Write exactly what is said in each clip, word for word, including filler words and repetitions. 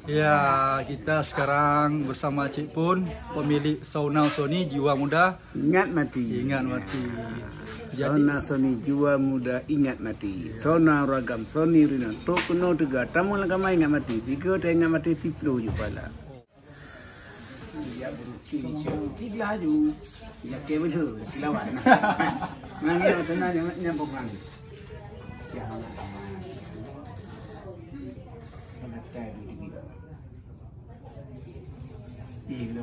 Ya, kita sekarang bersama Cik Pun, pemilik Sauna Sony Jiwa Muda Ingat Mati. Ingat Mati. Jadi Sauna Sony Jiwa Muda Ingat Mati. Sauna ragam Sony Rina. Tok keunoe teuga, tamu lam kama ingat mati. Tiga ta ingat mati, siploh ju pala. Ya, berucing, cik. Tiga laju. Ya, ke betul. Lawan. Mana yang tengah, yang, yang bukan. Ya, Allah. Ini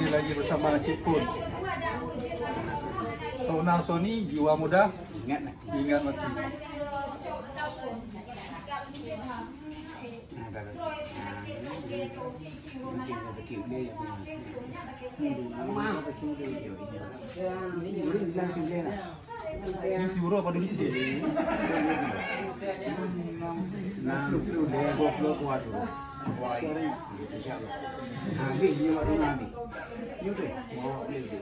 lagi bersama Cik Pun. Sauna Sony, Jiwa Muda Ingat Mati. Ingat Mati. Ini si Uro pada ni. Nah, itu dia dua puluh kuat tu. Wah, insya Allah. Nah, ni dia waktu ni. Ni tu. Mau dia tu.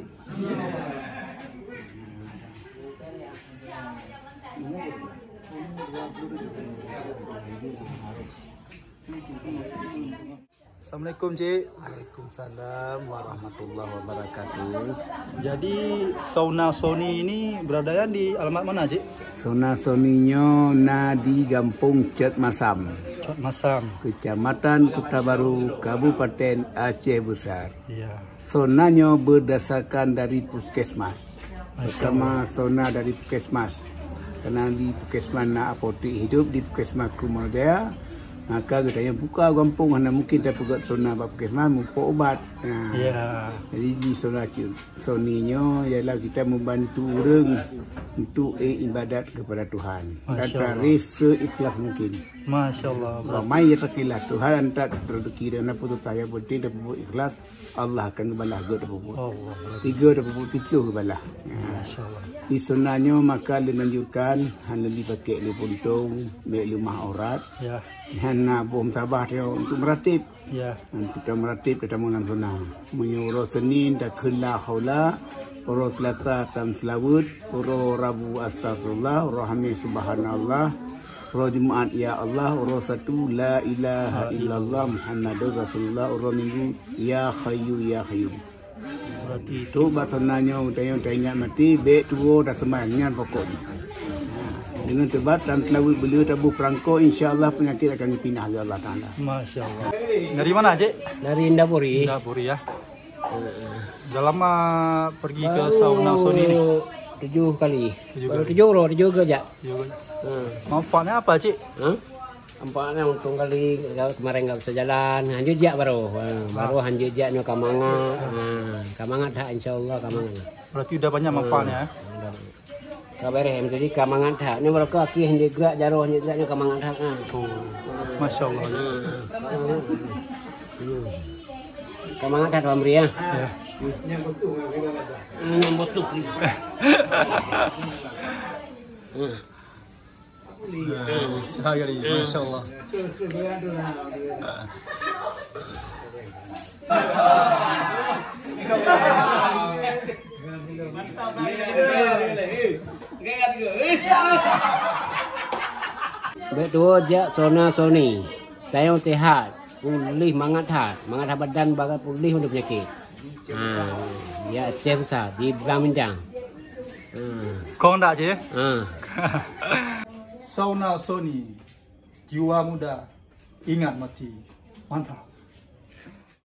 Assalamualaikum, Cik. Waalaikumsalam warahmatullahi wabarakatuh. Jadi, Sauna Sony ini berada di alamat mana, Cik? Sauna Sony nyoe na di Gampông Cot Masam, Cot Masam, Kecamatan Kota Baru, Kabupaten Aceh Besar. Ya. Sauna nyoe berdasarkan dari puskesmas. Masya Allah. Pertama, sauna dari puskesmas. Karena di puskesmas na apotek hidup, di puskesmas Krumal Jaya, maka geutanyoe buka gampông, hana mungkin tapeugöt sauna bak puskesmas, muphom ubat. Nah, ya. Jadi di sauna Sony nyoe ialah kita membantu ureuëng untuk, eh, ibadat kepada Tuhan. Masya Allah. Dan tarif seikhlas mungkin. Masya Allah. Wa may yattaqillaha, Tuhan hantar rezeki dan apa tu, yang penting tapeugöt ikhlas. Allah akan geubalah geuh teupeubuet. Allah. Tiga teupeubuet, siploh geubalah. Masya Allah. Di sauna nyoe maka lôn anjurkan, han lôn bri pakék lé puntông, bèk leumah aurat. Ya. Hana boh musabah teuh untuk meuratéb. Ya. Untuk ta meuratéb, ta tamu lam sauna. Meunyoe uroe Senin takheun la haula, uroe Selasa tameuseulaweuet, uroe Rabu astagfirullah, uroe Hamèh subhanallah, uroe Jumat ya Allah, uroe Sabtu la ilaha illallah Muhammadur Rasulullah, uroe Minggu ya Hayyu ya Qayyum. Berarti tu bak sauna nyoe, tanyoe taingat mati, bèk tuwoe taseumang, nyan pokok jih. Deungon teubat lam seulaweuet beuleue taboh peurangko, insya Allah peunyakét akan geupinah lé Allah Taala. Masya Allah. Dari mana, Cik? Dari Indapuri. Indapuri, ya. Heeh. Dah lama pergi ke sauna Sony ni? Baru tujuh kali. Tujuh kali. Baru tujuh uroe, tujuh ke jak. Tujuh kali. Hmm. Manfaatnya apa, Cik? Hah? Manfaatnya untung kali, keumarin nggak bisa jalan, hanjeuet jak baru. Ha, baru hanjeuet jak nyoe ka mangat. Ha, ka mangat that, insya Allah ka mangat. Berarti udah banyak manfaatnya, ya? Udah. Ka bèrèh, jadi ka mangat that. Nyoe baru ka akhé hanjeuet gerak, jaroe hanjeuet gerak, nyoe ka mangat that. Ha. Oh, Masya Allah. Ha. Hmm. Ka mangat that, Amri, ya? Ya. Hmm, nyang butuh. Hmm. Nah, usaha kali, Masya Allah. Bèk tuwoe jak sauna Sony. Tanyoe seuhat, puléh mangat that, mangat that badan, bagai puléh mandum peunyakét. Ha, ya, Aceh Besar, di Blang Bintang. Ha. Kong dak, Cik? Ha. Sauna Sony, jiwa muda, ingat mati. Mantap.